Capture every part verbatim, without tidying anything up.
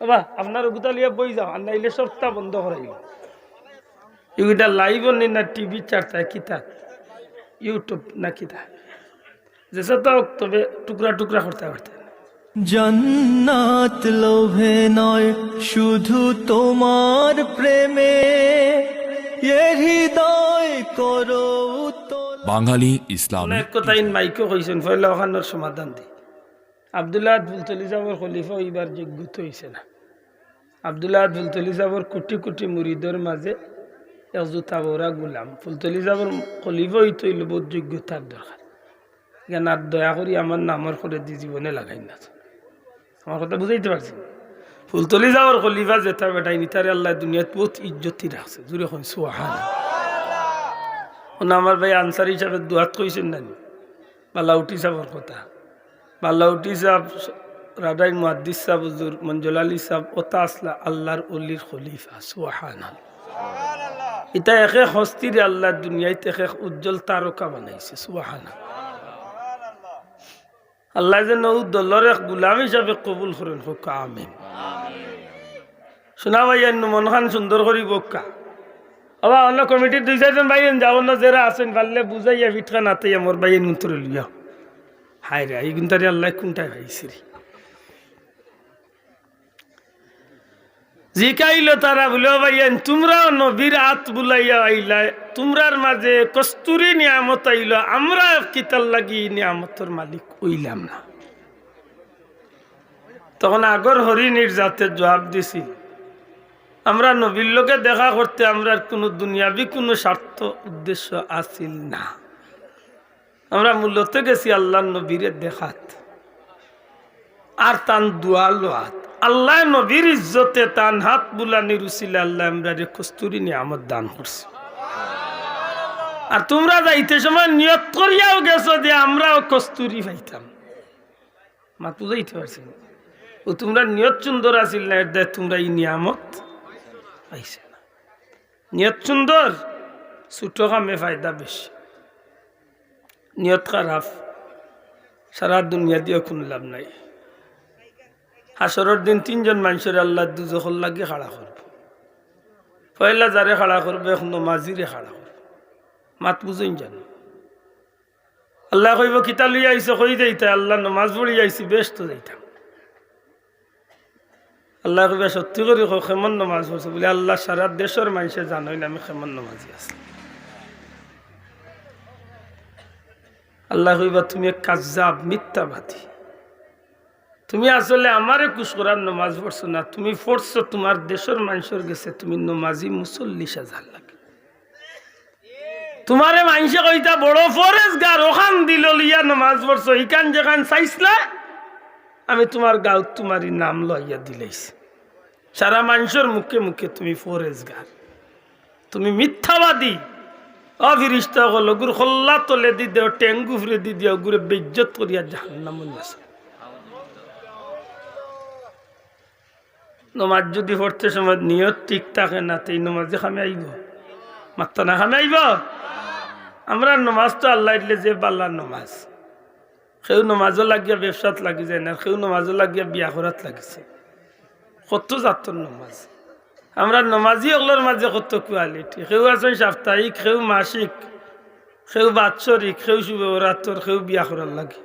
বাবা, আপনার ওগুতা লইয়া বই যাও, আর নাইলে সবটা বন্ধ করাইল। এগুতা লাইভ নি না টিভি চারটায় কিতা, YouTube না কিতা, যেসব তো তবে টুকরা টুকরা করতে পারতে। জান্নাত লোভে নয়, শুধু তোমার প্রেমে, এ হৃদয় করো উতলা। বাঙালি ইসলামী অনেক কথা ইন মাইকে কইছেন, পয়লা ওখানোর সমাধান দি। আব্দুল্লাহ ফুলতলি সাহেবর খলিফা অইবার যোগ্যতা অইছে না। আব্দুল্লাহ ফুলতলি সাহেবর কোটি কোটি মুরিদর মাঝে এক জুতা বড়া গুলাম। ফুলতলি সাহেবর খলিফা অইতে অইলে বহুত যোগ্যতার দরকার। কেন আর দয়া করি আমার নামর করে দি জীবনে লাগাই না। আমার কথা বুঝাইতে পারছি? ফুলতলি সাহেবর খলিফা যেটা বেটাইন, ইতারে আল্লায় দুনিয়াত বহুত ইজ্জতি রাখছে। জুরে কইন সুবহান। অনো আমার ভাই আনসারি সাহেবে দুহাত কইছেন না নি? বালাউটি সাহেবর কথা। বালাউটি সাহেব, রাডাইন মুহাদ্দিস সাহেব হুজুর, মঞ্জুল আলী সাহেব, ওতা আসলা আল্লাহর অলির খলিফা। সুবহানাল্লাহ। ইতা এক এক হস্তিরে আল্লায় দুনিয়াত এক এক উজ্জ্বল তারকা বানাইছে। সুবহানাল্লাহ। আল্লায় যেন অউ দলর এক গুলাম হিসাবে কবুল করইন, কউক্কা আমিন। শোনা ভাইয়াইন, মনখান সুন্দর করি বউক্কা। বাবা, অন্য কমিটির দুই চাইরজন ভাইয়াইন যাও না, যেরা আছইন, পারলে বুঝাইয়া ফিটকা নাতাইয়া মোর ভাইয়াইন গুনতরে লইয়া। হায় রে, ইগুনতারে আল্লায় কুনটায় পাইছে রে? জিকাইল তারা বুলে, "ও ভাইয়াইন, তুমরাও নবীর আত বুলাইয়া আইলায়, তুমরার মাঝে কস্তুরি নিয়ামত আইলো, আমরা কিতার লাগি ই নিয়ামতর মালিক অইলাম না?" তখন আগর হরিণীর জাতে জুয়াব দিছিল, "আমরা নবীর লগে দেখা করতে আমরার কুনু দুনিয়াবি কুনু স্বার্থ উদ্দেশ্য আছিল না। আমরা মূলত গেছি আল্লাহর নবীরে দেখাত আর তান দোয়া লওয়াত।" আল্লায় নবীর ইজ্জতে তান হাত বুলানির উছিলায় আল্লায় আমরারে কস্তুরি নিয়ামত দান করছে। আর তুমরা যাইতে সময় নিয়ত করিয়াও গেছো যে আমরাও কস্তুরি পাইতাম। মাত বুঝাইতে পারছি না? অউ তুমরার নিয়ত সুন্দর আছিল না, এর দায় তুমরা ই নিয়ামত পাইছো না। নিয়ত সুন্দর, ছোট কামে ফায়দা বেশি। নিয়ত খারাপ, সারা দুনিয়া দিয়াও কুনু লাভ নাই। হাশরর দিন তিনজন মানষরে আল্লায় দুজখর লাগি খাড়া করবো। পয়লা যারে খাড়া করবো, এক নমাজিরে খাড়া করবো। মাত বুঝইন জানো? আল্লায় কইবো, "কিতা লইয়া আইছো, কই যাইতায়?" "আল্লাহ, নমাজ পড়ি আইছি, বেহেস্তো যাইতাম।" আল্লায় কইবা, "সত্যি করি কও, কেমন নমাজ পড়ছো?" বুলে, "আল্লাহ, সারা দেশর মানষে জানইন আমি কেমন নমাজি আছি।" আল্লায় কইবা, "তুমি এক কাজ্জাব, মিথ্যাবাদী। তুমি আসলে আমারে খুশ করার নমাজ পড়ছো না, তুমি পড়ছো তুমার দেশর মানষর গেছে তুমি নমাজি মুসল্লি সাজার লাগি।" তুমারে মানষে কইতা বড় ফরেজগার, অখান দিলো লইয়া নমাজ পড়ছো, ইখান যেখান চাইছলা, আমি তুমার গাউত তুমার ই নাম লইয়া দিলাইছি। সারা মানষর মুখে মুখে তুমি ফরেজগার, তুমি মিথ্যাবাদী। অ ফিরিস্তা অকল, অগুর কল্লা তলেদি দেও, টেং উপরেদি দিয়া, অগুরে বেইজ্জত করিয়া জাহান্নামো নিছে। নমাজ যুদি পড়তে সময় নিয়ত ঠিক থাকে না, তে ই নমাজে কামে আইবো? মাত্তা না, কামে আইবো? আমরার নমাজ তো আল্লায় দিলে যে বালা নমাজ। কেউ নমাজো লাগিয়া ব্যবসাত লাগি যায় না, কেউ নমাজো লাগিয়া বিয়া করাত লাগিছে। কত জাতর নমাজ। আমরার নমাজি অকলর মাঝে কত quality। কেউ আছইন সাপ্তাহিক, কেউ মাসিক, কেউ বাৎসরিক, কেউ শুভ বরাতর, কেউ বিয়া করার লাগি।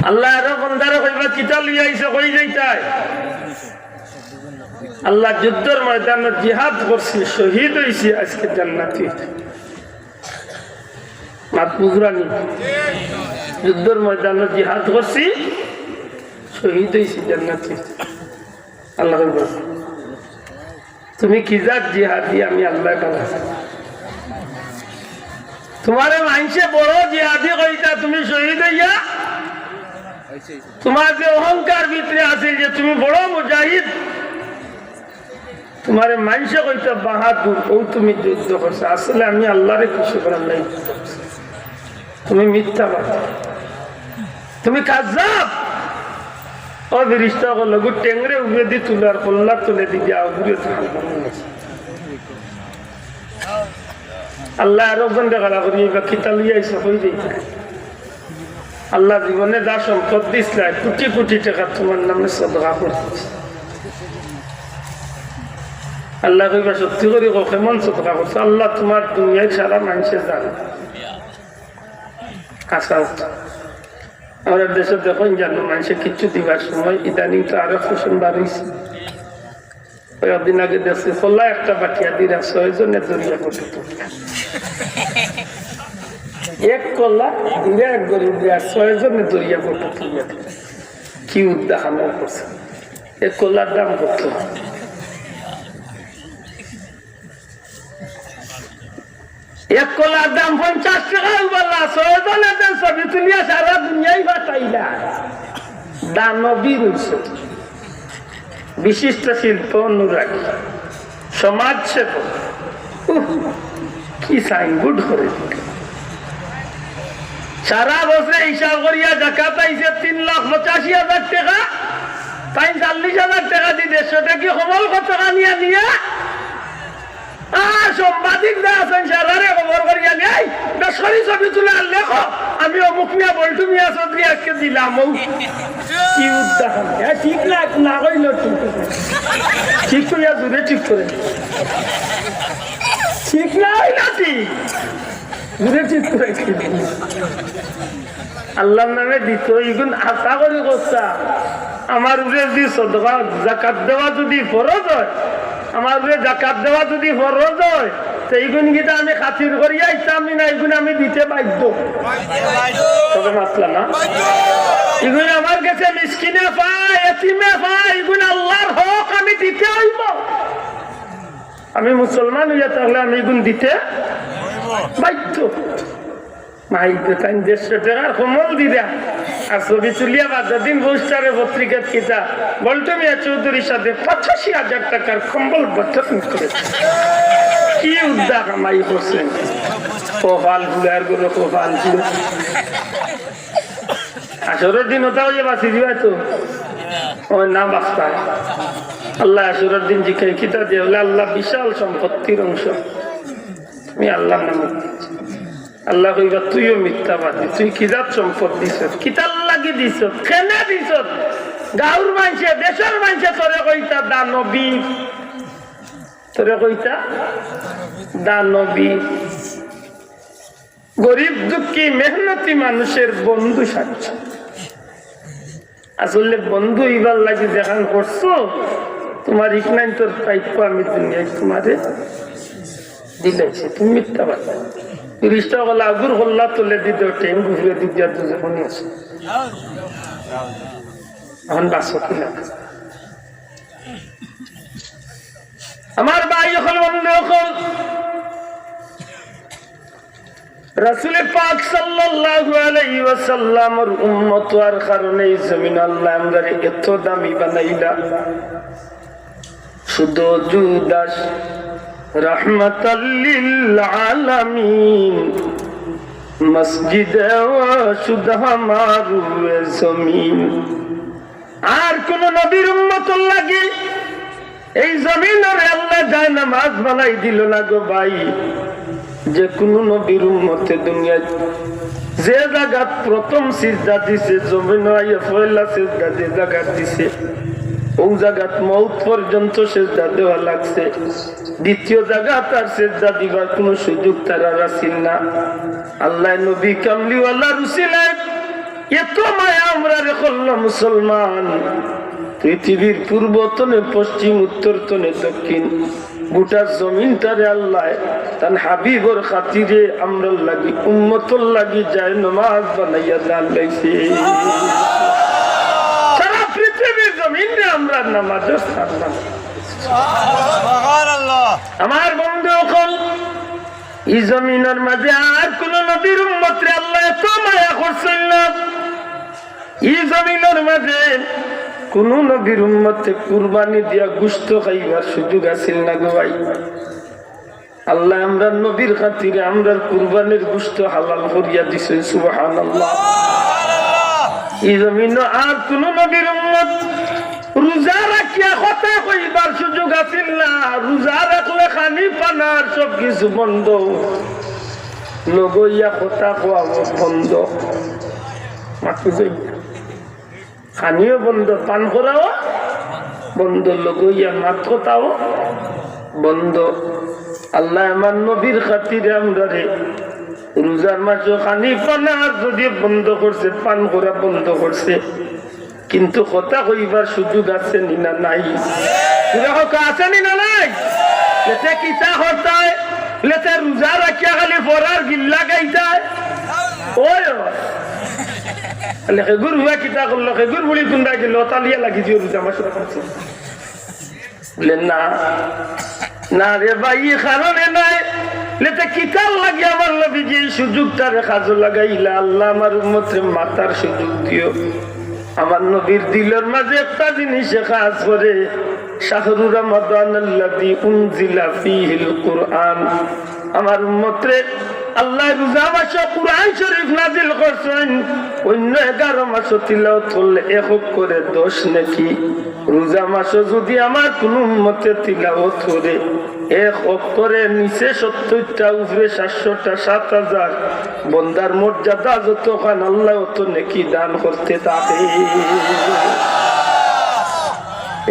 আল্লায় আরো বন্দারে কইবা, "কিতা লইয়া আইছো, কই যাইতায়?" "আল্লাহ, যুদ্ধর ময়দানো জিহাদ করছি, শহীদ অইছি, আইজকে জান্নাতি।" মাত বুঝরা নি? যুদ্ধর ময়দানো জিহাদ করছি, শহীদ অইছি, জান্নাতি। আল্লায় কইবা, "তুমি কি জাত জিহাদি, আমি আল্লায় ভালা জানি।" তুমারে মানষে বড় জিহাদি কইতা, তুমি শহীদ অইয়া, তুমার যে অহংকার ভিতরে আছিল যে তুমি বড় মুজাহিদ, তুমারে মানষে কইতা বাহাদুর, অউ তুমি যুদ্ধ করছো। আসলে আমি আল্লারে খুশি করার লাগি যুদ্ধ করছি। তুমি মিথ্যাবাদী, তুমি কাজ্জাব। অ ফিরিস্তা অকল, অগুর টেংরে উপরেদি তুলার, কল্লা তলেদি দিয়া, অগুরে জাহান্নামো নিছে। আল্লায় আরো একজনরে খাড়া করি, "ইবা কিতা লইয়া আইছো, কই যাইতায়?" "আল্লাহ, জীবনে যা সম্পদ দিছলায়, কুটি কুটি টেকা তুমার নামে সদকা করছি।" আল্লায় কইবা, "সত্যি করি কও, কেমন সদকা করছো?" "আল্লাহ, তুমার দুনিয়ার সারা মানষে জানে।" আচ্ছা, আমরার দেশো দেখইন জানো, মানষে কিচ্ছু দিবার সময় ইদানিং তো আরো ফ্যাশন বাড়িছে। কয়েকদিন আগে দেখছি, কলা একটা বাটিয়া দিরা, ছয়জনে ধরিয়া ফটো তুলিয়া। এক কলা দিরা এক গরিব দিয়া, ছয়জনে ধরিয়া ফটো তুলিয়া। কি উদ্দা কাম করছে, এক কলার দাম কত? এক কলার দাম পঞ্চাশ টেকা, উবাল্লা, ছয়জনে ছবি তুলিয়া সারা দুনিয়ায় পাঠাইলা। দানবী রইছে, বিশিষ্ট শিল্প অনুরাগী, সমাজসেবক। উহ, কি সাইনবোর্ড করে দিল। সারা বছরে হিসাব করিয়া জাকাত আইছে তিন লাখ পঁচাশি হাজার টেকা, তাইন চল্লিশ হাজার টেকা দি দেড়শো টেকা কি কমল কত টাকা নিয়া নিয়া আর সাংবাদিক যা আছইন, সারারে খবর করিয়া নেই, বেশ করি ছবি তুলে আর লেখো, "আমি অমুক মিয়া, বল্টু মিয়া চৌধুরী আজকে দিলাম।" ও কি উদ্দা কাম? এ, ঠিক না, না কইল ঠিক। ঠিক কইয়া জুরে ঠিক করে। ঠিক না অইল ঠিক। জুরে ঠিক করে। আল্লাহর নামে দিত, ইগুন আশা করি করতা। আমার উপরে যদি সদকা জাকাত দেওয়া যদি ফরজ হয়, আমার উপরে জাকাত দেওয়া যদি ফরজ হয়, তো ইগুন কিতা আমি খাতির করিয়া আইতাম নি না, ইগুন আমি দিতে বাধ্য। তবে মাতলা না। ইগুন আমার গেছে মিসকিনে পায়, এতিমে পায়, ইগুন আল্লাহর হক, আমি দিতে অইব। আমি মুসলমান অইয়া থাকলে আমি ইগুন দিতে বাধ্য। মাই বেটাইন দেড়শো টেকার কমল দিরা, আর ছবি তুলিয়া বাদর দিন পোস্টারে পত্রিকাত কিতা, "বল্টু মিয়া চৌধুরীর সাথে পঁচাশি হাজার টাকার কম্বল বন্টন করেছে।" কি উদ্দা কামাই করছেন? কপাল ফুলার গুলো কপাল ফুল। হাশরর দিন ওটা অইয়া বাঁচি দিবা তো? ও না বাঁচতা। আল্লাহ হাশরর দিন জিকাই কিতা দিয়া? বলে, "আল্লাহ বিশাল সম্পত্তির অংশ তুমি আল্লাহর নামে দিছো।" আল্লাহ কইবা, "তুইও মিথ্যাবাদী, তুই কিজাত সম্পদ দিছস, কিতার লাগি দিছস, কেনে দিছস?" গাঁওর মানষে, দেশর মানষে তোরে কইতা দানবীর, তোরে কইতা দানবীর। গরিব দুঃখী মেহনতি মানুষের বন্ধু সাচ্ছ। আসলে বন্ধু অইবার লাগি যেখান করছো, তুমার ইকনাইন্তর প্রাপ্য আমি দুনিয়ায় তুমারে দিলাইছি, তুমি মিথ্যাবাদী। ফিরিস্তা অকল আগুর কল্লা তুলে দিতে টেম ঘুরে দিতে আর দুজনে আছে। এখন বাঁচো কি না? আমার ভাই অকল, বন্ধু অকল, রাসূলে পাক সাল্লাল্লাহু আলাইহি ওয়াসাল্লামর উম্মত অওয়ার কারণে ই জমিন আল্লায় আমরারে এত দামি বানাইলা। শুধু জুদাস রহমাতাল্লিল আলামিন, মসজিদে ও শুধু আমার জমিন। আর কোন নবীর উম্মতর লাগি এই জমিনরে আল্লায় জায়নামাজ বানাই দিল না গো ভাই। যে কোন নবীর উম্মতে দুনিয়াত যে জাগাত প্রথম সিজদা দিছে, জমিনো আইয়া পয়লা সিজদা যে জাগাত দিছে, অউ জাগাত মউত পর্যন্ত সিজদা দেওয়া লাগছে। দ্বিতীয় জাগাত আর সিজদা দিবার কোন সুযোগ তারার আছিল না। আল্লায় নবী কামলিওয়ালার উসিলায় এত মায়া আমরারে করলা মুসলমান, পৃথিবীর পূর্ব তনে পশ্চিম, উত্তর তনে দক্ষিণ, গোটা জমিনটারে আল্লায় তান হাবিবর খাতিরে আমরার লাগি, উম্মতর লাগি জায়নামাজ বানাইয়া দান লাইছে। সারা পৃথিবীর জমিনরে আমরার নামাজর স্থান বানাইছে। সুবহানাল্লাহ। আমার বন্ধু অকল, ই জমিনর মাঝে আর কোন নবীর উম্মতরে আল্লায় এত মায়া করছইন না। ই জমিনর মাঝে কোন নবীর উম্মতে কুরবানি দিয়া গোশত খাইবার সুযোগ আছিল না গো ভাই। আল্লায় আমরার নবীর খাতিরে আমরার কুরবানির গোশত হালাল করিয়া দিছইন। সুবহানাল্লাহ। ই জমিনো আর কোন নবীর উম্মত রোজা রাখিয়া কথা কইবার সুযোগ আছিল না। রোজা রাখলে খানি পান আর সব কিছু বন্ধ, লগইয়া কথা কওয়াও বন্ধ। মাততে চাই, খানিও বন্ধ, পান করাও। বন্ধ, লগইয়া মাত কথাও বন্ধ। আল্লায় আমার নবীর খাতিরে আমরারে রোজার মাসো খানি পানা আর যদি বন্ধ করছে, পান করা বন্ধ করছে, কিন্তু কথা কইবার সুযোগ আছে নি না নাই? পুরা হক আছে নি না নাই? এতে কিতা করতায়? এতে রোজা রাখিয়া খালি ফরার গিল্লা গাইতায়? ওই, ওই। তাহলে হেগুর হুয়া কিতা করলো? হেগুর বুড়ি কুন্ডা গেল? তালিয়া লাগি দিও রোজা মাসো করছে। বলে, "না, না রে ভাই, ই কারণে নায়।" বলে, "তে কিতার লাগি আমার নবীজি এই সুযোগটারে কাজো লাগাইলা? আল্লাহ আমার উম্মতরে মাতার সুযোগ দিও।" আমার নবীর দিলর মাঝে একটা জিনিসে কাজ করে, "শাহরু রমাদান আল্লাযী উনজিলা ফীহিল কুরআন।" আমার উম্মতরে আল্লায় রোজা মাসো কুরআন শরীফ নাজিল করছইন, অইন্য এগারো মাসো তিলাওয়াত করলে এক অক্ষরে দশ নেকি। রোজা মাসো যদি আমার কুনু উম্মতে তিলাওয়াত করে, এক অক্ষরে নিচে সত্তইরটা, উপরে সাতশোটা, সাত হাজার, বন্দার মর্যাদা যতখান আল্লায় অত নেকি দান করতে থাকে।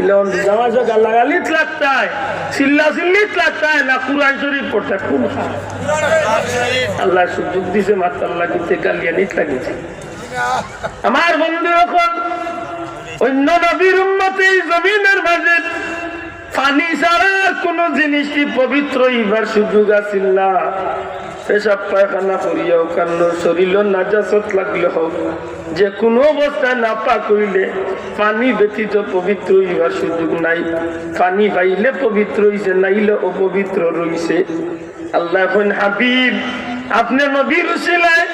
ইলা অন রোজা মাসো গালাগালিত লাগতায়, চিল্লাচিল্লিত লাগতায় না কুরআন শরীফ পড়তায়? কুন খান? আল্লায় সুযোগ দিছে মাতার লাগি, তে গালিয়ানিত লাগিছে। আমার বন্ধু অকল, অইন্য নবীর উম্মতে এই জমিনর মাঝে পানি ছাড়া আর কুনু জিনিসদি পবিত্র অইবার সুযোগ আছিল না। পেশাব পায়খানা করিয়া অখান শরীলো নাজাসত লাগলে হউক, যে কুনু অবস্থায় নাপাক অইলে পানি ব্যতীত পবিত্র অইবার সুযোগ নাই। পানি পাইলে পবিত্র অইছে, নাইলে অপবিত্র রইছে। আল্লায় কইন, "হাবিব, আপনে নবীর উসিলায়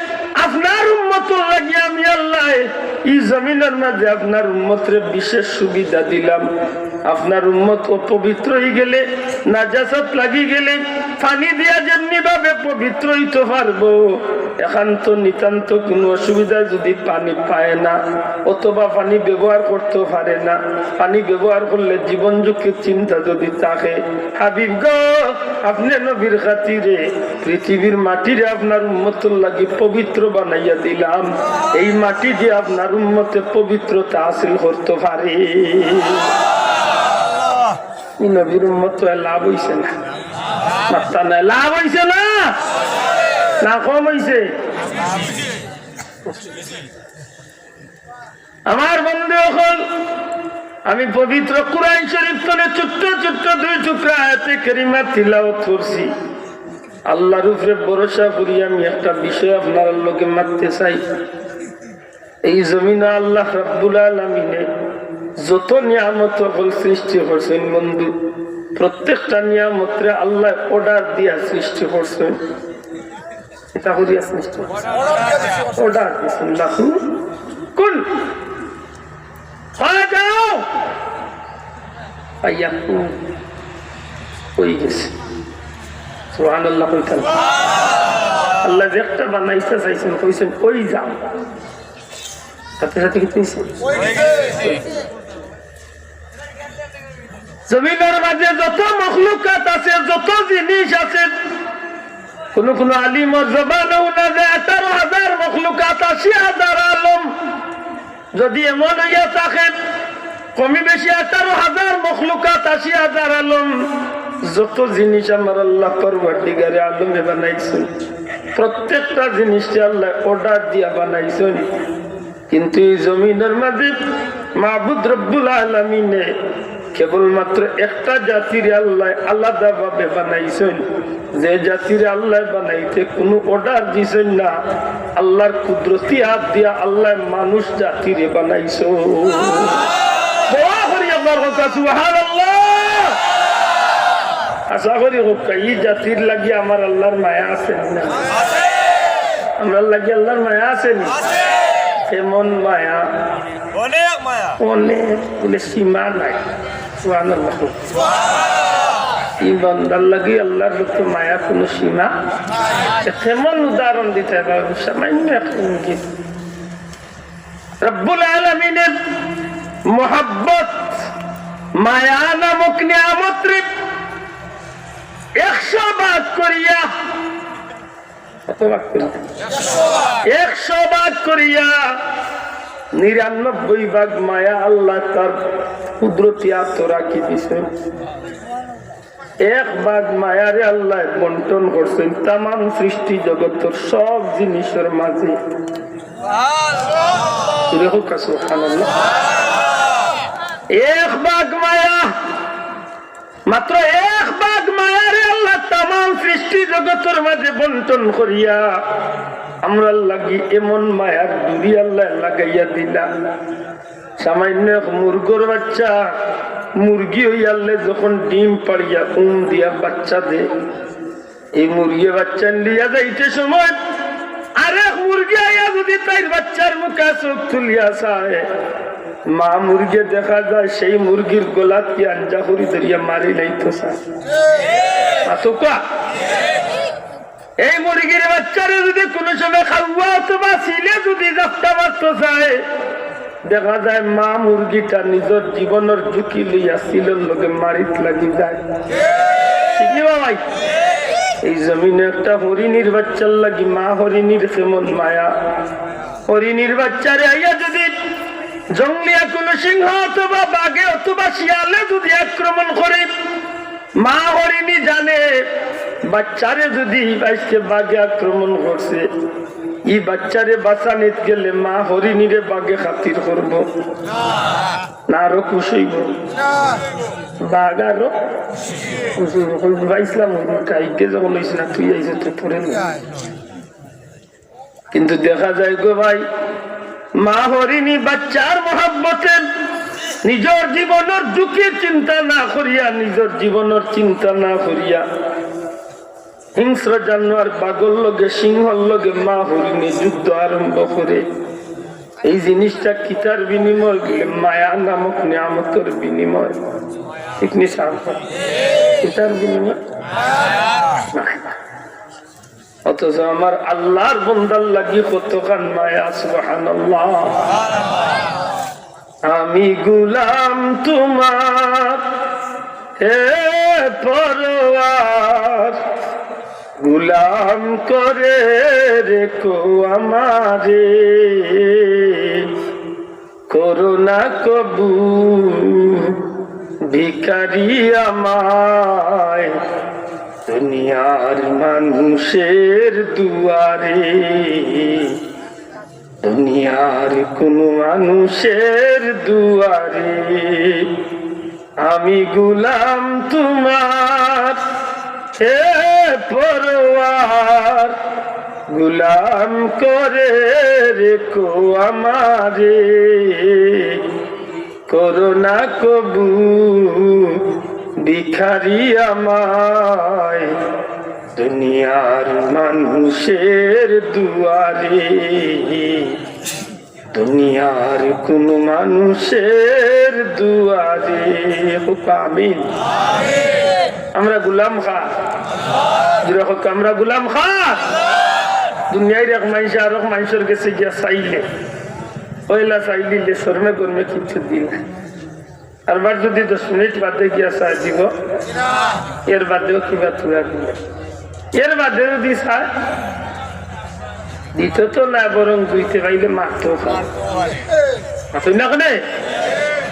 আপনার উম্মতর লাগি আমি আল্লায় ই জমিনর মাঝে আপনার উম্মতরে বিশেষ সুবিধা দিলাম।" আপনার উম্মত অপবিত্র অইগেলে, নাজাসত লাগিগেলে, পানি দিয়া যেমনি ভাবে পবিত্র অইতো পারবো, একান্ত নিতান্ত কুনু অসুবিধায় যদি পানি পায় না, অথবা পানি ব্যবহার করতো পারে না, পানি ব্যবহার করলে জীবন ঝুঁকির চিন্তা যদি থাকে, হাবিব গো, আপনে নবীর খাতিরে পৃথিবীর মাটিরে আপনার উম্মতর লাগি পবিত্র বানাইয়া দিলাম, এই মাটি দিয়া আপনার উম্মতে পবিত্রতা হাসিল করতো পারে। ই নবীর উম্মত অইয়া লাভ অইছে না? মাত্তা নাই, লাভ অইছে না? না কম অইছে? আমার বন্ধু অকল, আমি পবিত্র কুরআন শরীফ তনে ছোট্ট ছোট্ট দুই টুকরা আয়াতে কারিমা তিলাওয়াত করছি। আল্লাহর উপরে ভরসা করি আমি একটা বিষয় আপনারার লগে মাততে চাই। এই জমিনো আল্লাহ রাব্বুল আলামিনে যত নিয়ামত অকল সৃষ্টি করছইন বন্ধু, প্রত্যেকটা নিয়ামতরে আল্লায় order দিয়া সৃষ্টি করছইন। ইটা করিয়া সৃষ্টি করছইন। Order দিছইন, "লাহু কুন ফায়াকুন।" ফায়াকুন। অইগেছে। সুবহানাল্লাহ কইতা না? আল্লায় যেটা বানাইতা চাইছইন, কইছইন, "অই যাও।" সাথে সাথে কিতা অইছে? জমিনর মাঝে যত মখলুকাত আছে, যত জিনিস আছে, কুনু কুনু আলিমর জবানো হুনা যায় আঠারো হাজার মখলুকাত, আশি হাজার আলম। যদি এমন অইয়া থাকে, কমি বেশি আঠারো হাজার মখলুকাত, আশি হাজার আলম, যত জিনিস আমার আল্লাহ পরওয়ারদিগারে আলমে বানাইছইন, প্রত্যেকটা জিনিসরে আল্লায় order দিয়া বানাইছইন। কিন্তু ই জমিনর মাঝে মাবুদ রব্বুল আলামিনে কেবলমাত্র একটা জাতিরে আল্লায় আলাদাভাবে বানাইছইন, যে জাতিরে আল্লায় বানাইতে কুনু order দিছইন না, আল্লাহর কুদরতি হাত দিয়া আল্লায় মানুষ জাতিরে বানাইছইন। দোয়া করি আল্লাহর কথা, সুবহানাল্লাহ। আশা করি কউক্কা, ই জাতির লাগি আমার আল্লাহর মায়া আছে না? আমরার লাগি আল্লাহর মায়া আছে নি? কেমন মায়া? অনেক মায়া। অনেক, বলে সীমা নাই। সুবহানাল্লাহ। ই বান্দার লাগি আল্লাহর তো মায়া কুনু সীমা। কেমন উদাহরণ দিতে পারবো? সামান্য এক ইঙ্গিত। রব্বুল আলামিনের মহব্বত, মায়া নামক নিয়ামতরে একশো ভাগ করিয়া, কত ভাগ করিয়া? একশো ভাগ করিয়া নিরানব্বই ভাগ মায়া আল্লায় তার কুদরতি আতো রাখি দিছইন। এক ভাগ মায়ারে আল্লায় বন্টন করছইন তামাম সৃষ্টি জগতর সব জিনিসর মাঝে। জোরে কউক্কা সুবহানাল্লাহ। এক ভাগ মায়া, মাত্র এক ভাগ মায়ারে আল্লায় তামাম সৃষ্টি জগতর মাঝে বন্টন করিয়া আমরার লাগি এমন মায়ার ডুরি আল্লায় লাগাইয়া দিলা। সামান্য এক মুরগর বাচ্চা, মুরগি অইয়া আল্লায় যখন ডিম পাড়িয়া উম দিয়া বাচ্চা দে, এই মুরগি বাচ্চা লইয়া যাইতে সময় আরেক মুরগি আইয়া যদি তাইর বাচ্চার মুখা চউখ তুলিয়া চায়, মা মুরগি দেখা যায় সেই মুরগির গলাত কি আঞ্জা করি ধরিয়া মারি লাইতো চায়। মাতউক্কা। এই মুরগির বাচ্চারে যদি কুনু সময় কাউয়া অথবা চিলে যদি জাপটা মারতো চায়, দেখা যায় মা মুরগিটা নিজর জীবনর ঝুঁকি লইয়া চিলর লগে মারিত লাগি যায়। ঠিক নি বা ভাই? এই জমিনো একটা হরিণীর বাচ্চার লাগি মা হরিণীর কেমন মায়া। হরিণীর বাচ্চারে আইয়া যদি জংলিয়া কুনু সিংহ অথবা বাঘে অথবা শিয়ালে যদি আক্রমণ করে, মা হরিণী জানে, বাচ্চারে যদি আইজকে বাঘে আক্রমণ করছে, ই বাচ্চারে বাঁচানিত গেলে মা হরিণীরে বাঘে খাতির করবো না, আরো খুশ অইবো। বাঘ আরো খুশ অইবো। কইবো, "ভাই ইসলাম হইবো, কাইকে যখন লইছ না, তুই আইছ তো পরে লই।" কিন্তু দেখা যায় গো ভাই, মা হরিণী বাচ্চার মহব্বতে নিজর জীবনর ঝুঁকি চিন্তা না করিয়া, নিজর জীবনর চিন্তা না করিয়া হিংস্র জানোয়ার বাঘর লগে, সিংহর লগে মা হরিণী যুদ্ধ আরম্ভ করে। এই জিনিসটা কিতার বিনিময়? বলে, মায়া নামক নিয়ামতর বিনিময়। ঠিক নি সাব? কিতার বিনিময়? না। অথচ আমার আল্লাহর বন্দার লাগি কতখান মায়া, সুবহানাল্লাহ। আমি গোলাম তোমার, হে পরওয়ার, গোলাম করে রেখো আমারে, করো না কবু ভিখারি আমায় দুনিয়ার মানুষের দুয়ারে, দুনিয়ার কোন মানুষের দুয়ারে। আমি গোলাম তোমার, হে পরওয়ার, গোলাম করে রেখো আমারে, করো না কবু ভিখারি আমায় দুনিয়ার মানুষের দুয়ারে, দুনিয়ার কোন মানুষের দুয়ারে। কউক্কা আমিন। আমরা গোলাম কার? জোরে কউক্কা, আমরা গোলাম কার? দুনিয়ার এক মানষে আরক মানষর গেছে গিয়া চাইলে, পয়লা চাইলিলে শরমে গরমে কিচ্ছু দিলা। আরবার যদি দশ মিনিট বাদে গিয়া চায় দিব, এর বাদেও কিবা থুড়া দিবা। এর বাদে যদি চায়, দিত তো না, বরং দুইতে পাইলে মারতো খায়। মাতইন না কেনে?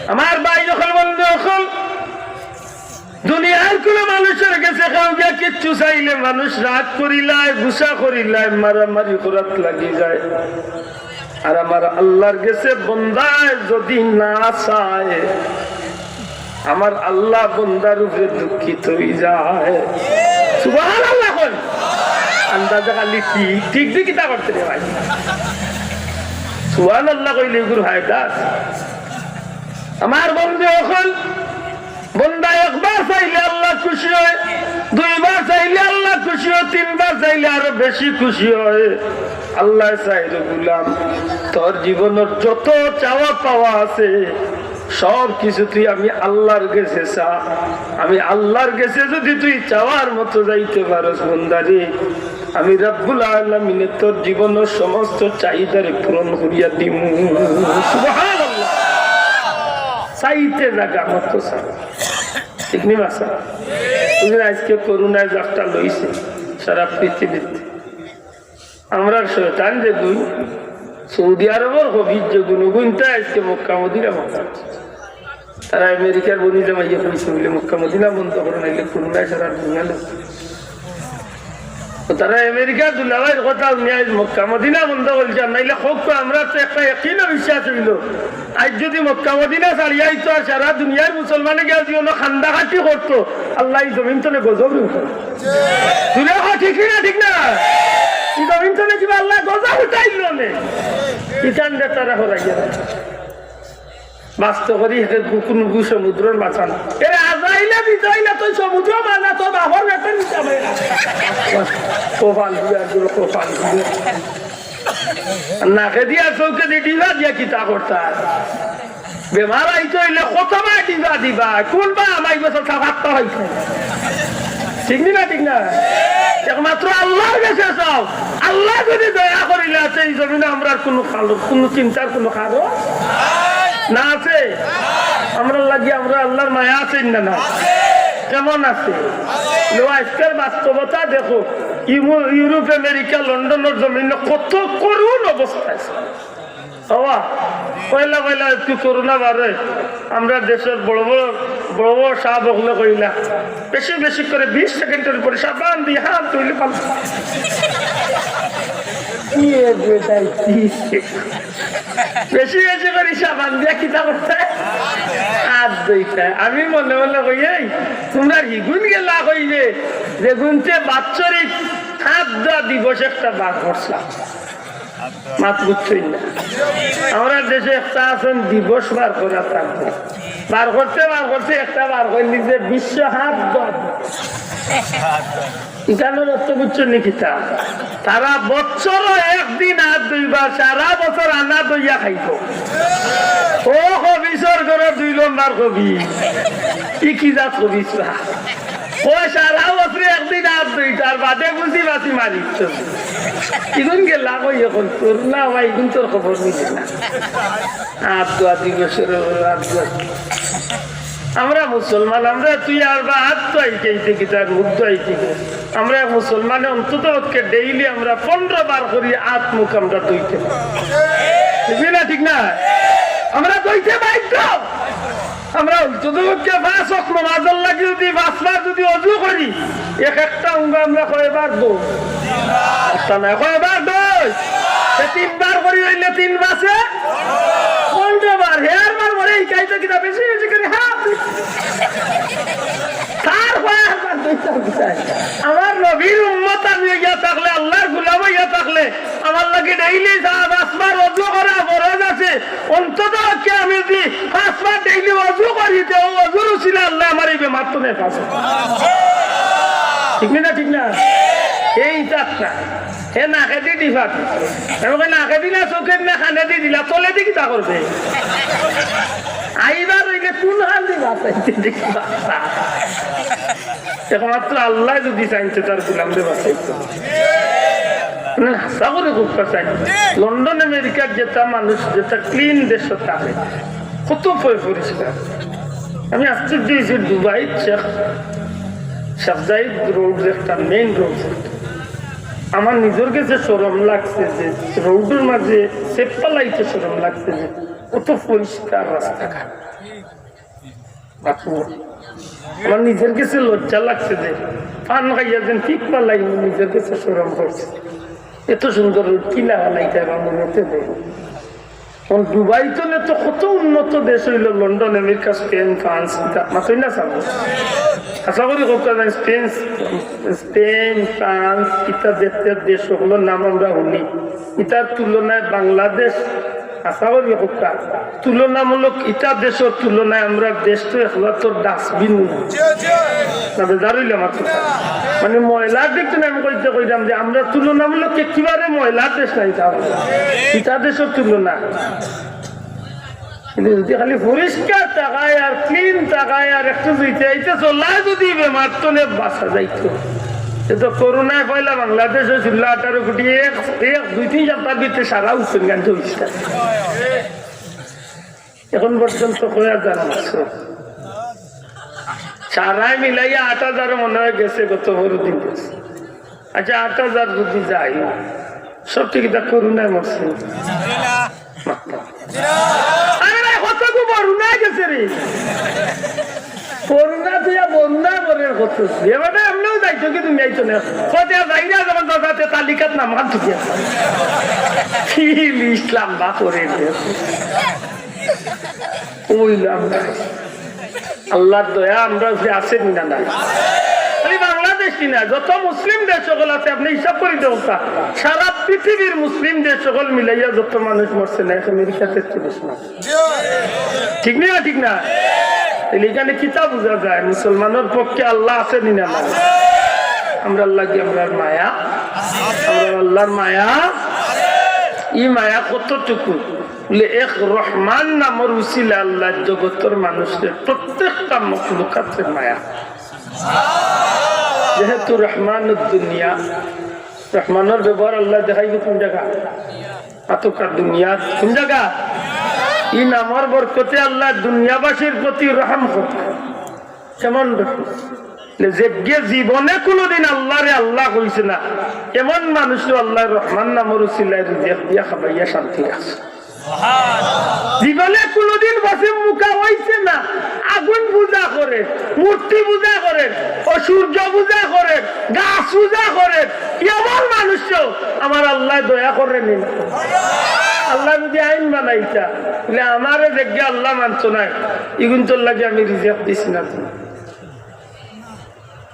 আমার ভাই অকল, বন্ধু অকল, দুনিয়ার কোন মানুষর গেছে কেউ গিয়া কিচ্ছু চাইলে মানুষ রাগ করিলায়, গুসা করিলায়, মারামারি করাত লাগি যায়। আর আমার আল্লাহর গেছে বন্দায় যদি না চায়, আমার আল্লাহ বন্দার উপরে দুঃখিত অই যায়। সুবহানাল্লাহ কইন। আন্দাজে খালি ঠিক, ঠিক দি কিতা করতে রে ভাই? সুবহানাল্লাহ কইলে এগুর ফায়দা আছে। আমার বন্ধু অকল, বন্দা একবার চাইলে আল্লাহ খুশি হয়, দুইবার চাইলে আল্লাহ খুশি হয়, তিনবার চাইলে আরো বেশি খুশি হয়। আল্লাহ চায়, রে গোলাম, তোর জীবনর যত চাওয়া পাওয়া আছে, সব কিছু তুই আমি আল্লাহর গেছে চা। আমি আল্লাহর গেছে যদি তুই চাওয়ার মতো যাইতে পারস, বন্দারে, আমি রব্বুল আলামিনে তোর জীবনর সমস্ত চাহিদারে পূরণ করিয়া দিমু। সুবহানাল্লাহ। চাইতে জাগা মতো চা। ঠিক নি বা? ওই যে আজকে করোনায় জাগটা লইছে সারা পৃথিবীতে। আমরার শয়তান যেগুন, সৌদি আরবর হবিজ যে গুণগুণটা আজকে মক্কা মদিনা মক্কা। তারা আমেরিকার বনি জামাইয়ে কইছে বলে, "মক্কা মদিনা বন্ধ করো, নাইলে করোনায় সারা দুনিয়া লোক।" তো তারা আমেরিকার দুলাভাইর কথা শুনিয়া আজ মক্কা মদিনা বন্ধ করছে, আর নাইলে হোক তো, আমরা তো একটা একই না বিশ্বাস হইল। আজ যদি মক্কা মদিনা ছাড়িয়া আইতো আর সারা দুনিয়ার মুসলমানে গিয়া যদি অন্য খান্দা খাটি করতো, আল্লাহ এই জমিন তনে গজব উঠাইল। দুনিয়া কথা ঠিক না, ঠিক না? এই জমিন তনে কিবা আল্লাহ গজব উঠাইল নে। ইখান দে তারা হরাইয়া। বাস্ত করি হেকে কুকুর নুকুর সমুদ্রর মাথা না। এরে আজাইলে দিতে হইলে তুই সমুদ্র মানা, তোর বাবার বেটা নিতে হবে। কপাল দিয়া, কপাল দিয়া। নাকে দিয়া, চোখে দিয়া, ডিবা দিয়া কিতা করতা? বেমার আইতে হইলে কত বা ডিবা দিবা, কোন বা আমার বছর থাকাত্তা হইছে। ঠিক নি না, ঠিক না? একমাত্র আল্লাহর কাছে চাও। আল্লাহ যদি দয়া করিলে আছে এই জমিনে আমরার কোনো কালো, কোনো চিন্তার কোনো কারণ না আছে। আমরার লাগি আমরার আল্লাহর মায়া আছে না, না? কেমন আছে? লো, আজকের বাস্তবতা দেখো, ইমু-, ইউরোপ, আমেরিকা, লন্ডনর জমিনে কত করুণ অবস্থা আছে। বাবা, পয়লা পয়লা একটু করোনা বারে আমরা দেশের বড় বড়, বড় বড় সাব অকলে কইলা, বেশি বেশি করে বিশ সেকেন্ডের উপরে সাবান দিয়ে হাত ধুইলে ভালা। কি এ বেটাই, কি? বেশি বেশি করে সাবান দিয়া কিতা করতে? হাত ধুইতে। আমি মনে মনে কই, "এই, তোমরা হিগুন গেলা কইবে, যেগুনতে বাৎসরিক হাত ধোয়া দিবস একটা বার করছিলাম।" মাত বুঝছইন না? আমরার দেশে একটা আছেন দিবস বার করা, তার বার করতে, বার করতে একটা বার করলি যে বিশ্ব হাত ধোয়া দিবস। ইখানর অর্থ বুঝছইন নি কিতা? তারা বছরও একদিন হাত ধুইবা, সারা বছর আনা ধইয়া খাইব। ও খবিসর ঘরো দুই নম্বর খবিস। ই কি জাত খবিস বা? ও সারা বছরে একদিন হাত ধুই, তার বাদে বুঝি বাসি মারিত। ইগুন গেলা কই এখন? তোর না ভাই, ইগুন তোর খবর নিছে না। হাত ধোয়া দিবসর হাত ধোয়া। আমরা মুসলমান, আমরা তুই আর বা হাত তো আইতে আইতে কি তার মুখ তো আইতে কি? আমরা এক মুসলমানে অন্তত পক্ষে ডেইলি আমরা পনেরো বার করি হাত মুখ আমরা ধুইতে। ঠিক না, ঠিক না? আমরা ধুইতে বাধ্য। আমরা অন্তত পক্ষে পাঁচ ওয়াক্ত নামাজর লাগি যদি পাঁচবার যদি অজু করি, এক একটা অঙ্গ আমরা কয়বার ধুই? একটা না, কয়বার ধুই? সে তিনবার করি হইলে তিন পাঁচে পনেরো বার। হে আর বার করে এই কাইতে কিতা বেশি বেশি করে হাত। তার কয় আর বার ধুইতাম কিতা? আমার নবীর উম্মত আমি হইয়া থাকলে, আল্লাহর গোলাম হইয়া থাকলে, আমার লাগি ডেইলি যা পাঁচবার অজু করা ফরজ আছে, অন্তত পক্ষে আমি যদি পাঁচবার ডেইলি অজু করি, তে ও অজুর উসিলা আল্লাহ আমার এই বেমার তো নেই পাশে। ঠিক না, ঠিক না? এই তাক না। হে নাকেদি ডিফা দি। আমি কই, "নাকেদি না, চোখেদি না, কানেদি দিলা, তলেদি কিতা করবে?" আইবার হইলে কোন হান দি বাঁচাইতে দেখি বাঁচা। একমাত্র আল্লাহ যদি চাইতে তার গোলামরে বাঁচাইতো। মানে হাছা করি কইতাম চাই। লন্ডন আমেরিকার যেটা মানুষ, যেটা ক্লিন দেশ থাকে, কত পয় পরিষ্কার। আমি আশ্চর্য হইছি, দুবাই শেখ, শেখ জায়েদ রোড একটা মেইন রোড। আমার নিজর গেছে শরম লাগছে যে রোডর মাঝে চেপ্পা লাইতে শরম লাগছে যে কত পরিষ্কার রাস্তাঘাট। বাথরুম। আমার নিজর গেছে লজ্জা লাগছে যে পান খাইয়া যেন ঠিক পালাই, নিজর গেছে শরম করছে। এত সুন্দর রোড কি লাগা নাই তাই আমার মতে দেয়। এখন দুবাই তো না তো কত উন্নত দেশ হইল, লন্ডন, আমেরিকা, স্পেন, ফ্রান্স, ইতা মাতই না চাবো। আশা করি কত জানি স্পেন, স্পেন, ফ্রান্স, ইতা দেশের দেশ হকলর নাম আমরা শুনি। ইতার তুলনায় বাংলাদেশ, আশা করি কত তুলনামূলক, ইতা দেশের তুলনায় আমরা দেশ তো একলা তোর ডাস্টবিন না, বেজার হইলে আমার কথা। মানে ময়লার দিক থেকে আমি কইতে কইলাম যে আমরা তুলনামূলক একেবারে ময়লার দেশ নাই, তা ইতা দেশের তুলনা। কিন্তু যদি খালি পরিষ্কার থাকায় আর ক্লিন থাকায় আর একটু ধুইতে আইতে চলা যদি বেমার তো নে বাঁচা যাইতো। এ তো করোনায় পয়লা বাংলাদেশে ছিল আঠারো কোটি, এক, এক দুই তিন সপ্তাহ ভিতরে সারা উত্তরগঞ্জ হইছে। এখন পর্যন্ত কয় হাজার মারছে। সারায় মিলাইয়া আট হাজার মনে হয় গেছে, গত পরশু দিন গেছে। আচ্ছা, আট হাজার যদি যায়, সব ঠিক তা করোনায় মরছে। আরে ভাই, কতগু বরুণা গেছে রে। বরুণা দিয়া বরুণা বরের কত। এবারে আমরাও যাইতো কি তুমি যাইতো না? কত যাইরা যখন দাদাতে তালিকাত নাম খান ঠিক আছে। কি ইসলাম বা করে রে। ওই নাম নাই। আল্লাহর দয়া আমরা যে আছে নি না নাই? খালি বাংলাদেশ নি না, যত মুসলিম দেশ সকল আছে, আপনি হিসাব করে দেবেন তা। সারা পৃথিবীর মুসলিম দেশ সকল মিলাইয়া যত মানুষ মরছে না, এখন আমেরিকাতে একটু বেশি মানুষ। ঠিক না, ঠিক না? তাহলে এখানে কিতা বুঝা যায়? মুসলমানের পক্ষে আল্লাহ আছে নি না নাই? আমরা আল্লাহ কি, আমরার মায়া, আমরা আল্লাহর মায়া, এই মায়া কতটুকু? বলে, এক রহমান নামর উসিলা আল্লাহ জগতর মানুষের প্রত্যেকটা মখলুকাতের মায়া। যেহেতু রহমান দুনিয়া, রহমানের ব্যবহার আল্লাহ দেখাইব কোন জায়গা? আতকা দুনিয়া কোন জায়গা? এই নামর বরকতে আল্লাহ দুনিয়াবাসীর প্রতি রহম করতে। কেমন রহম? যে জীবনে কোনোদিন আল্লাহরে আল্লাহ কইছে না, এমন মানুষও আল্লাহ রহমান নামর উসিলায় রিজিক দিয়া খাবাইয়া শান্তি আছে। জীবনে কোনোদিন বসে মুখা হইছে না, আগুন পূজা করে, মূর্তি পূজা করে, ও সূর্য পূজা করে, গাছ পূজা করে, এমন মানুষও আমার আল্লাহ দয়া করে নি না। আল্লাহ যদি আইন বানাইতা, বলে আমারে দেখে আল্লাহ মানতো না, ইগুন তোর লাগে আমি রিজিক দিছি না তুমি।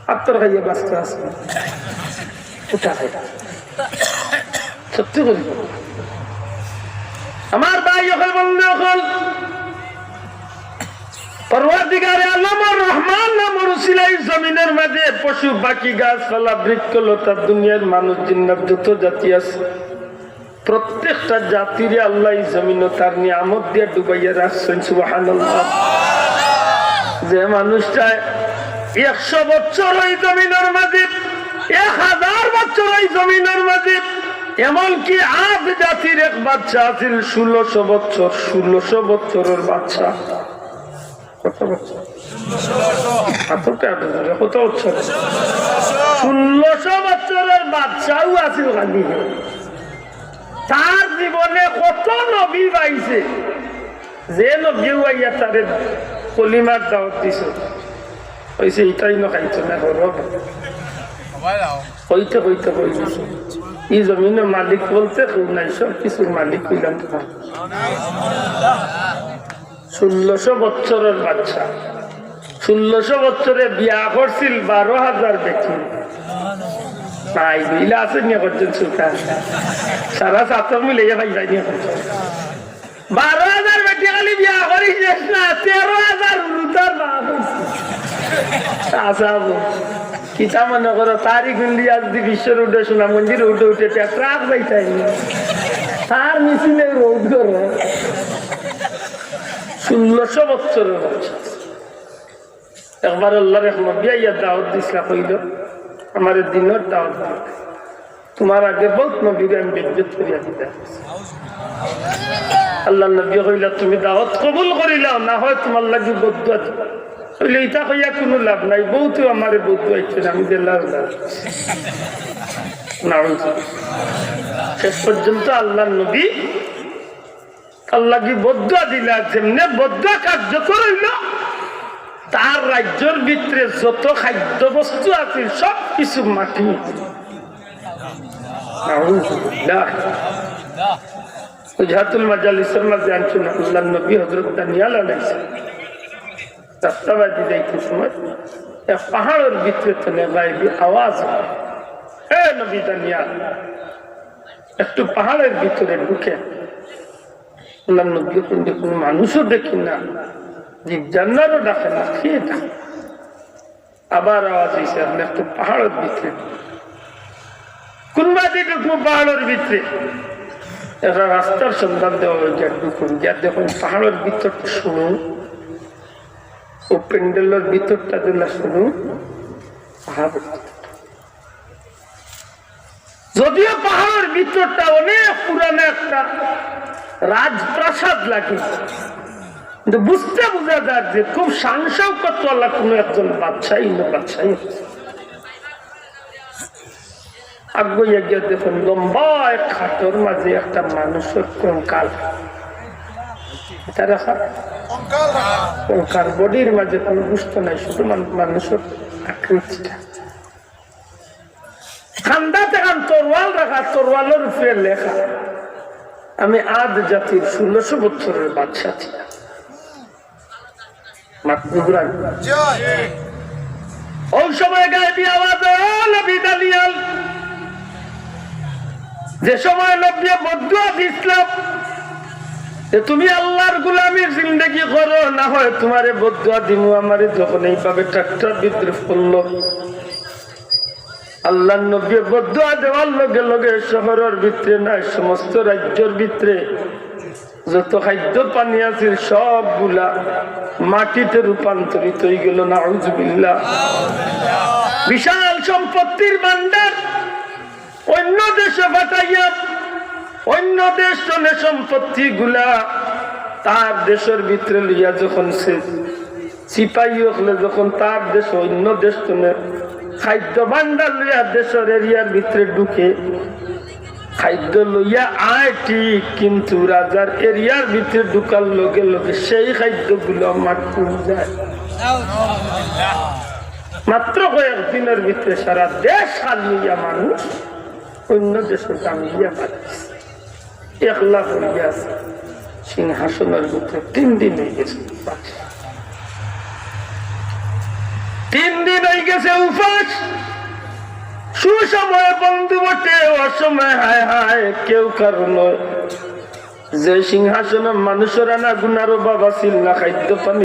আত্মর খাইয়া বাঁচতে আছে। উঠা খাই। সত্যি করি। আমার ভাই অকল, বন্ধু অকল, পরওয়ারদিগারে আলম আর রহমান নামর উসিলায় জমিনের মাঝে পশু, পাখি, গাছপালা, বৃক্ষ, লতা, দুনিয়ার মানুষ, জিন্নাত যত জাতি আছে, প্রত্যেকটা জাতিরে আল্লাহ এই জমিনও তার নিয়ামত দিয়া ডুবাইয়া রাখছেন। সুবহানাল্লাহ। যে মানুষটায় একশো বছর ওই জমিনের মাঝে, এক হাজার বছর ওই জমিনের মাঝে, এমনকি আদ জাতির এক বাদশা আছিল ষোলোশো বছর, ষোলোশো বছরের বাদশা। কত বছর? হাতটা আটে ধরে, কত বছর? ষোলোশো বছরের বাদশাও আছিল খালি। তার জীবনে কত নবী পাইছে, যে নবীও আইয়া তারে কলিমার দাওয়াত দিছে, কইছে, "ইটাই না খাইতো না, হরো।" কইতে কইতে কই গেছে, "এই জমিনের মালিক বলতে কেউ নাই, সব কিছুর মালিক হইলাম।" ষোলোশো বছরের বাদশা, ষোলোশো বছরে বিয়া করছিল বারো হাজার বেটি। নাই, ইলা আছে নি করছেন সুলতান? সারা ছাত্র মিলে ইয়া ভাই যায়নি করছেন। বারো হাজার বেটি খালি বিয়া করি শেষ না, তেরো হাজার উরুতার বাপ হইছে। আচ্ছা, বল। কিতা মনে করো, তারই গুন্ডি আজ দি বিশ্ব রোডে সোনা মন্দির উঠে উঠে ট্রাক যাইতাই। তার মিছিলে রোড করে। ষোলোশো বছরের বাদশা। একবার আল্লাহর এক নবী আইয়া দাওয়াত দিছলা, কইল, "আমারে দিনর দাওয়াত দিও। তোমার আগে বহুত নবীরে আমি বেইজ্জত করিয়া দিতা।" আল্লাহর নবী কইলা, "তুমি দাওয়াত কবুল করিলাও, না হয় তোমার লাগি বদদোয়া দিমু।" কইলে, "ইতা কইয়া কোনো লাভ নাই, বহুতে আমারে বদদোয়া দিছে, আমি দিলার লাভ।" নাউজুবিল্লাহ। শেষ পর্যন্ত আল্লাহর নবী আল্লাহ কি বদদোয়া দিলা, যেমনে বদদোয়া কার্যকর হইল, তার রাজ্যর ভিতরে যত খাদ্য বস্তু আছে সব কিছু মাটি। নাউজুবিল্লাহ। উজহাতুল মাজালিসের মাঝে আনছইন আল্লাহর নবী হযরত দানিয়াল আলাইহিস সালাম রাস্তাবাদি যাইতে সময় এক পাহাড়ের ভিতরে তনে গায়েবী আওয়াজ হয়, "এ নবী দানিয়াল, একটু পাহাড়ের ভিতরে ঢুকে।" আল্লাহর নবী কিন্তু কোনো মানুষও দেখি না, জীব জানোয়ারও ডাকে না, কে ডাকে? আবার আওয়াজ হইছে, "আপনি একটু পাহাড়ের ভিতরে।" কোন বাদে ঢুকবো পাহাড়ের ভিতরে? একটা রাস্তার সন্ধান দেওয়া হয়েছে, ঢুকুন, গিয়া দেখুন পাহাড়ের ভিতরটা শুনুন, ও প্যান্ডেলের ভিতরটা যেন শুনুন, পাহাড়ের ভিতর। যদিও পাহাড়ের ভিতরটা অনেক পুরানো একটা রাজপ্রাসাদ লাগে, কিন্তু বুঝতে বোঝা যায় যে খুব শান শওকতওয়ালা কোনো একজন বাদশাহী না বাদশাহী। আগুয়াইয়া গিয়া দেখুন, লম্বা এক খাটর মাঝে একটা মানুষের কঙ্কাল। এটা রাখা কঙ্কাল, বডির মাঝে কোনো গোস্ত নাই, শুধু মান-, মানুষের আকৃতিটা। কান্দাত এখান তরোয়াল রাখা, তরোয়ালর উপরে লেখা, "আমি আদ জাতির ষোলোশো বছরের বাদশা ছিলাম।" মাত বুঝলেন? ওই সময় গায়েবী আওয়াজ, "ও নবী দানিয়াল।" যে সময় নবী বদদোয়া দিছলা যে, "তুমি আল্লাহর গোলামির জিন্দেগি করো, না হয় তোমারে বদদোয়া দিমু।" আমারে যখন এইভাবে ঠাট্টা বিদ্রুপ করলো, আল্লাহর নবী বদদোয়া দেওয়ার লগে লগে শহরের ভিতরে নায়, সমস্ত রাজ্যর ভিতরে যত খাদ্য পানি আছিল সবগুলা মাটিতে রূপান্তরিত হয়ে গেল। নাউজুবিল্লাহ। বিশাল সম্পত্তির ভান্ডার অন্য দেশে পাঠাইয়া অন্য দেশ তনে সম্পত্তিগুলা তার দেশের ভিতরে লইয়া যখন সে সিপাহী হকলে যখন তার দেশ অন্য দেশ তনে খাদ্য ভান্ডার লইয়া দেশের এরিয়ার ভিতরে ঢুকে, খাদ্য লইয়া আয় ঠিক, কিন্তু রাজার এরিয়ার ভিতরে ঢুকার লগে লগে সেই খাদ্যগুলো মাটি যায়। মাত্র কয়েক দিনের ভিতরে সারা দেশ খালি হইয়া মানুষ অন্য দেশে জামিয়া মারিস। একলা পড়িয়া আছে সিংহাসনের ভিতরে। তিন দিন হয়ে গেছে উপাস। তিন দিন হয়ে গেছে উপাস। সুসময়ে বন্ধু বটে, অসময়ে হায় হায়, কেউ কারো নয়। যে সিংহাসনে মানুষের আনা গুনারও বাবা ছিল না, খাদ্য পানি